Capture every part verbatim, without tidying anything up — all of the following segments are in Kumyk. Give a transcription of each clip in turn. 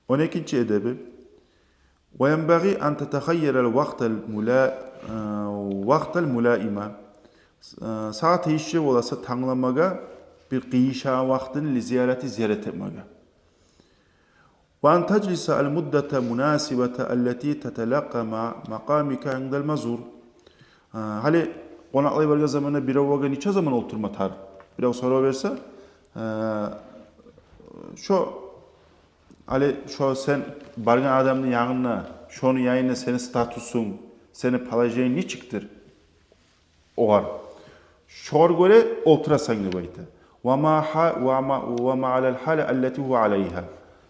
Он экинчи эдеби. Ва янбагъи ан татахайяра ал-вакъта ал-мула-, э, вакъта ал-мулаима. Э, сагъа тийишли бола са тангламагъа бир къыйышагъан вакътини ли зиярати, зиярат этмеге. Ва ан тажлиса ал-муддата мунасибата аллати таталакъа ма макъамика индал мазур. Э, гьали къонакълай баргъан заманда биревге нече заман олтурма тарыкъ? Бирев сорав берсе, э, шо, гьали шо сен баргъан адамны янында, шону янында сени статусунг, сени положениенг нечикдир? Огъар, шогъар гёре олтурасан деп айта. Ва ма гьа-, ва ма, ва ма алал гьали аллати гьува алайгьа.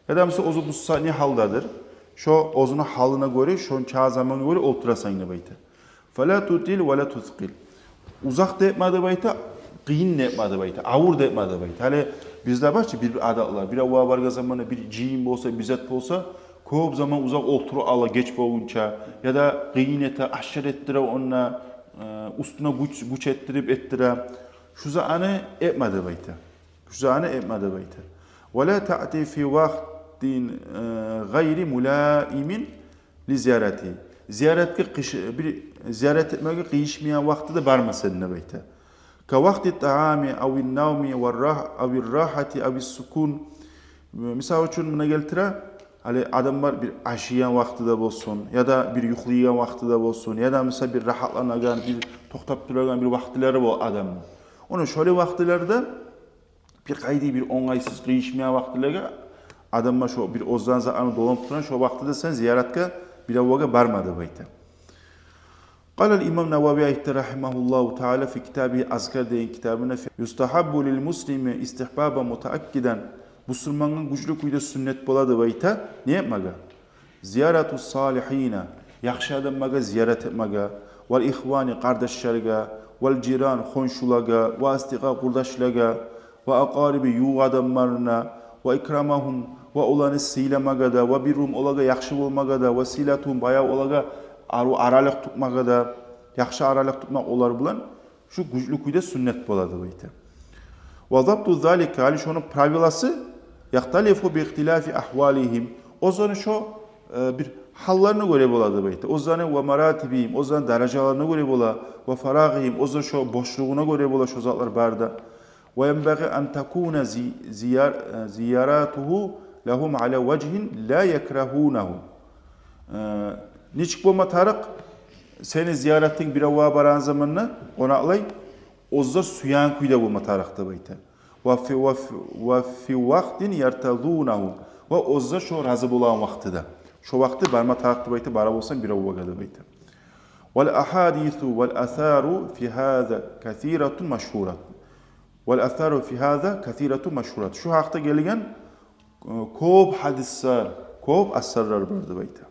Яда мисал, оьзю бу са-, не гьалдадыр? Шо оьзюню гьалына гёре, шонча замангъа гёре олтурасан деп айта. Фала тутил ва ла тускъил. Узакъ да этме деп айта, къыйын да этме деп айта, авур да этме деп айта. Гьали бизде бар чы бир-бир адатлар, биревге баргъан заманда, бир жыйын болса, бир зат болса, кёп заман узакъ олтуруп ала геч болгъунча, яда къыйын эте, ашар этдире онда, э, уьстюне гюч, гюч этдирип этдире. Шу затны этме деп айта. Шу затны этме деп айта. Ва ла таъти фи вакътин, э, гъайри мулаимин ли зияратигьи. Зияратгъа къыйыш-, бир зиярат этмеге къыйышмайгъан вакътиде барма сен деп айта. Ка вакъти ттаами авин навми ва рах-, ави ррахати ави ссукун. Мисал учун, муна гелтире, гьали адамлар бир ашайгъан вакътиде болсун, яда бир юхлайгъан вакътиде болсун, яда мисал бир рагьатланагъан, бир токътап турагъан бир вакътилери бола адамны. Ону шолай вакътилерде, бир къайда бир онгайсыз, къыйышмайгъан вакътилеге адамлар шо бир оьзлени затларына доланып турагъан шо вакътиде сен зияратгъа, биревге барма деп айта. Къала ал-имам Навави айтды, рагьимагьуллагьу таала, фи китабигьи Азкар деген китабында: юстагьаббу лил муслими истигьбабан мутааккидан. Бусурмангъа гючлю кюйде сюннет бола деп айта не этмеге? Зиярату ссалигьина, яхшы адамлагъа зиярат этмеге, вал ихвани, къардашларгъа, вал жиран, хоншулагъа, ва астдикъа, къурдашлагъа, ва акъариби, ювукъ адамларына, ва икрамагьум, ва оланы сыйламагъа да, ва бирругьум, олагъа яхшы болмагъа да, ва силатугьум, баягъы олагъа ару аралыкъ тутмагъа да, яхшы аралыкъ тутмакъ олар булан, шу гючлю кюйде сюннет бола деп айта. Ва забту залика, гьали шону правиласы, яхталифу би ихтилафи агьвалигьим, оьзлени шо, э, бир гьалларына гёре бола деп айта. Оьзлени, ва маратибигьим, оьзлени даражаларына гёре бола, ва фарагъигьим, оьзлени шо бошлугъуна гёре бола шо затлар бары да. Ва янбагъи ан такуна зи-, зияр-, э, зияратугьу лагьум ала важгьин ла якрагьунагьу. Э, нечик болма тарыкъ? Сени зияратынг, биревге барагъан заманда къонакълай, оьзлер сюеген кюйде болма тарыкъ деп айта. Ва фи, ва фи, ва фи вакътин яртадунагьу. Ва оьзлер шо рази болагъан вакътиде. Шо вакъти барма тарыкъ деп айта, бара болсанг биревге деп айта. Вал агьадису вал асару фи гьаза касиратун машгьуратун. Вал асару фи гьаза касиратун машгьуратун. Шу гьакъда гелген, э, кёп гьадислер, кёп асарлар бар деп айта.